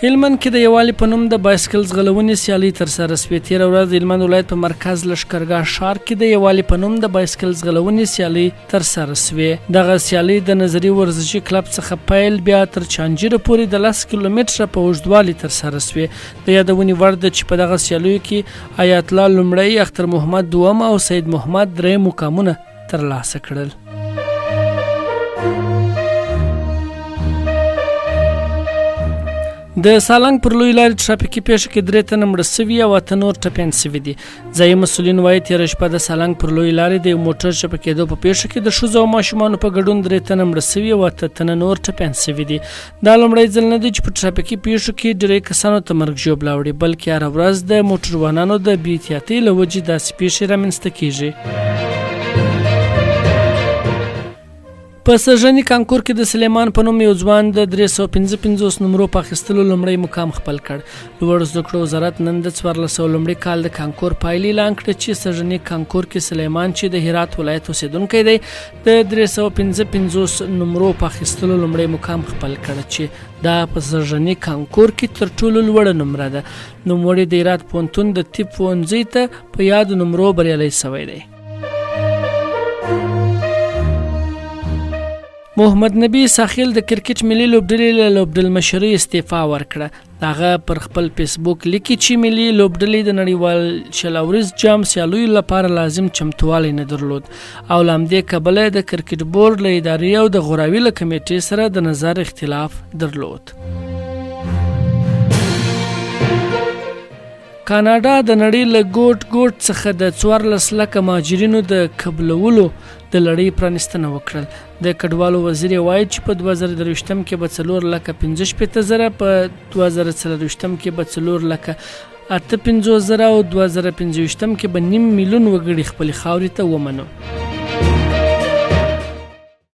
هلمند کې د یووالي په نوم د بایسکل ځغلونې سیالۍ ترسره شوې. تېره ورځ د هلمند ولایت په مرکز لښکرګاه ښار کې د یووالي په نوم د بایسکل ځغلونې سیالۍ ترسره شوې. دغه سیالۍ د نظري ورزشي کلب څخه پیل بیا تر چانجیره پورې د 10 کیلومتره په اوږدوالي ترسره شوې. د یادونې وړ ده چې په دغه سیالیو کې آیات الله لومړی، اختر محمد دوم او سید محمد دریم مقامونه ترلاسه کړل. د سالنګ پر لوی لارې ترافیکي پیښه کې درې تنه مړه شوي او اته نور ټپیان شوي دي. ځایي مسؤلین وایي تېره شپه د سالنګ پر لوی لارې د یو موټر چپه کېدو په پیښه کې د ښځو او ماشومانو په ګډون درې تنه مړه شوي او اته تنه نور ټپیان شوي دي. دا لومړی ځل نه دی چې په ترافیکي پیښو کې ډېری کسانو ته مرګ ژوبله اوړي، بلکې هره ورځ د موټروانانو د بې احتیاطۍ له وجې داسې پیښې رامنځته کیږي. په سږني کانکور کې د سلیمان په نوم یو ځوان د 355 نمرو په اخیستلو لومړی مقام خپل کړ. لوړو زده کړو وزارت نن د 1400 لومړي کال د کانکور پایلې اعلان کړې چې سږني کانکور کې سلیمان چې د هرات ولایت اوسېدونکی دی د 355 نمرو په اخیستلو لومړی مقام خپل کړ چې دا په سږني کانکور کې تر ټولو لوړه نمره ده. نوموړی د هرات پوهنتون د طب پوهنځي ته په یادو نمرو بریالی شوی دی. محمد نبی ساخیل د کرکټ ملي لوبډلې له لوبډلمشرۍ استعفا ورکړه. هغه پر خپل فیسبوک لیکي چې ملي لوبډلې د نړیوال 20 اوریز جام سیالیو لپاره لازم چمتووالی نه درلود او له همدې کبله د کرکټ بورډ له ادارې او د غوراوي له کمېټې سره د نظر اختلاف درلود. کاناډا د نړۍ له ګوټ ګوټ څخه د 14 لکه مهاجرینو د قبلولو د لړۍ پرانیستنه وکړه. د کډوالو وزیر وایي چې په 2023 کې به 4 لکه 65 زره، په 2024 کې به 4 لکه 58 زره او 2025 کې به نیم میلیون وګړي خپلې خاورې ته ومنو.